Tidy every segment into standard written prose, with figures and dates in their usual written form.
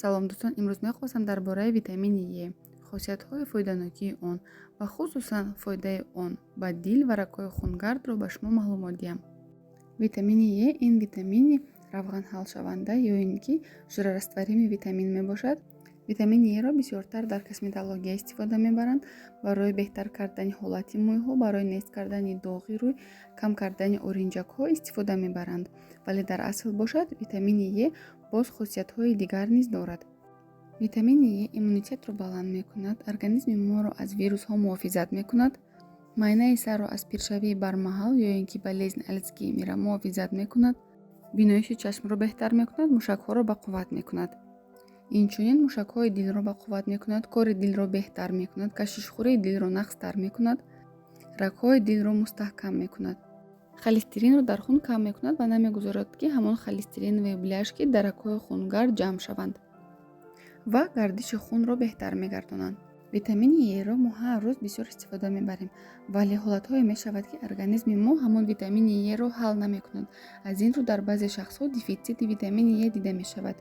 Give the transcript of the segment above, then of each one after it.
Салом, дӯстон! Имрӯз мехостам дар бораи витамини Е, хосиятҳои фоиданокии он ва хусусан фоидаи он ба дил ва рагҳои хунгардро ба шумо маълумот диҳам. Витамини Е ин витамини равғанҳалшаванда ё ин ки жирорастворимый витамин мебошад. Витамини Еро бисёртар дар косметология истифода мебаранд барои беҳтар кардани ҳолати мӯйҳо, барои нест кардани доғи рӯй, кам кардани оринҷакҳо истифода мебаранд. Вале дар асл бошад, витамини Е боз хосиятҳои дигар низ дорад. Витамини Е иммунитетро баланд мекунад, организми моро аз вирусҳо муҳофизат мекунад, майнаи сарро аз пиршавии бармаҳал ё ин ки болезнь Альцгеймера муҳофизат мекунад, биноиши чашмро беҳтар мекунад, мушакҳоро бақувват мекунад. Инчунин мушакҳои дилро бақувват мекунад, кори дилро беҳтар мекунад, кашишхӯрии дилро нағзтар мекунад, рагҳои дилро мустаҳкам мекунад, холестеринро дар хун кам мекунад ва намегузорад, ки ҳамон холестериновые бляшки дар рагҳои хунгард ҷамъ шаванд ва гардиши хунро беҳтар мегардонанд. Витамини Еро мо ҳар рӯз бисёр истифода мебарем, вале ҳолатҳое мешавад, ки организми мо ҳамон витамини Еро ҳал намекунад. Аз ин рӯ дар баъзе шахсҳо дефитсити витамини Е дида мешавад.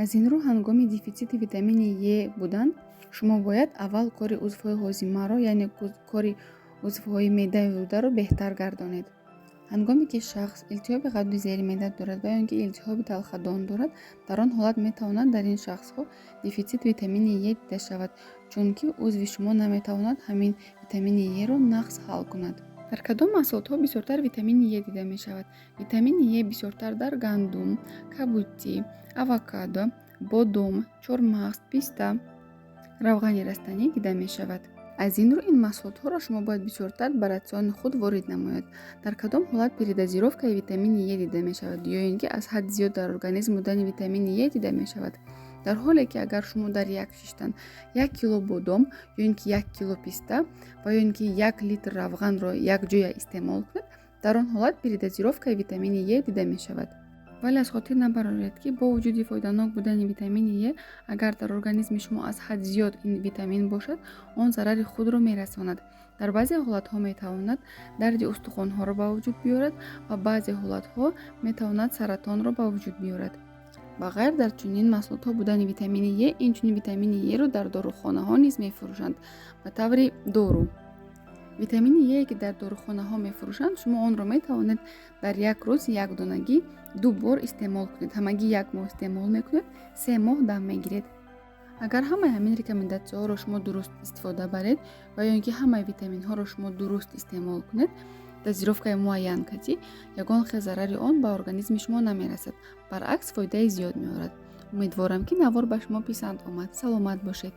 Аз ин рӯ ҳангоми дефитсити витамини Е будан шумо бояд аввал кори узвҳои ҳозимаро, яъне кори узвҳои меъдаю рӯдаро беҳтар гардонед. Ҳангоме ки шахс илтиҳоби ғадуди зери меъда дорад ва ё ин ки илтиҳоби талхадон дорад, дар он ҳолат метавонад дар ин шахсҳо дефитсити витамини Е дида шавад, чунки узви шумо наметавонад ҳамин витамини Еро нағз ҳал кунад. Дар кадом маҳсулотҳо бисёртар витамини Е дида мешавад? Витамини Е бисёртар дар гандум, кабутӣ, авокадо, бодом, чормағз, писта, равғани растанӣ дида мешавад. Аз ин рӯ ин маҳсулотҳоро шумо бояд бисёртар ба ратсиони худ ворид намоед. Дар кадом ҳолат передозировкаи витамини Е дида мешавад ё ин ки аз ҳад зиёд дар организм будани витамини Е дида мешавад? Дар ҳоле ки агар шумо дар як шиштан 1 кило бодом ё ин ки 1 кило писта ва ё ин ки 1 литр равғанро якҷоя истеъмол кунед, дар он ҳолат передозировкаи витамини Е дида мешавад. Вале аз хотир набароред, ки бо вуҷуди фоиданок будани витамини Е, агар дар организми шумо аз ҳад зиёд ин витамин бошад, он зарари худро мерасонад. Дар баъзе ҳолатҳо метавонад дарди устухонҳоро ба вуҷуд биёрад ва баъзе ҳолатҳо метавонад саратонро ба вуҷуд биёрад. Ба ғайр дар чунин маҳсулотҳо будани витамини Е, инчунин витамини Еро дар дорухонаҳо низ мефурӯшанд ба таври дору. Витамини Е, ки дар дорухонаҳо мефурӯшанд, шумо онро метавонед дар як рӯз як донагӣ ду бор истеъмол кунед. Ҳамагӣ як моҳ истеъмол мекунед, 3 моҳ дам мегиред. Агар ҳамаи ҳамин рекомендатсияҳоро шумо дуруст истифода баред ва ё ин ки ҳамаи витаминҳоро шумо дуруст истеъмол кунед, дозировкаи муайян кардӣ, ягон хел зарари он ба организми шумо намерасад, баръакс, фоидаи зиёд меорад. Умедворам, ки навор ба шумо писанд омад. Саломат бошед.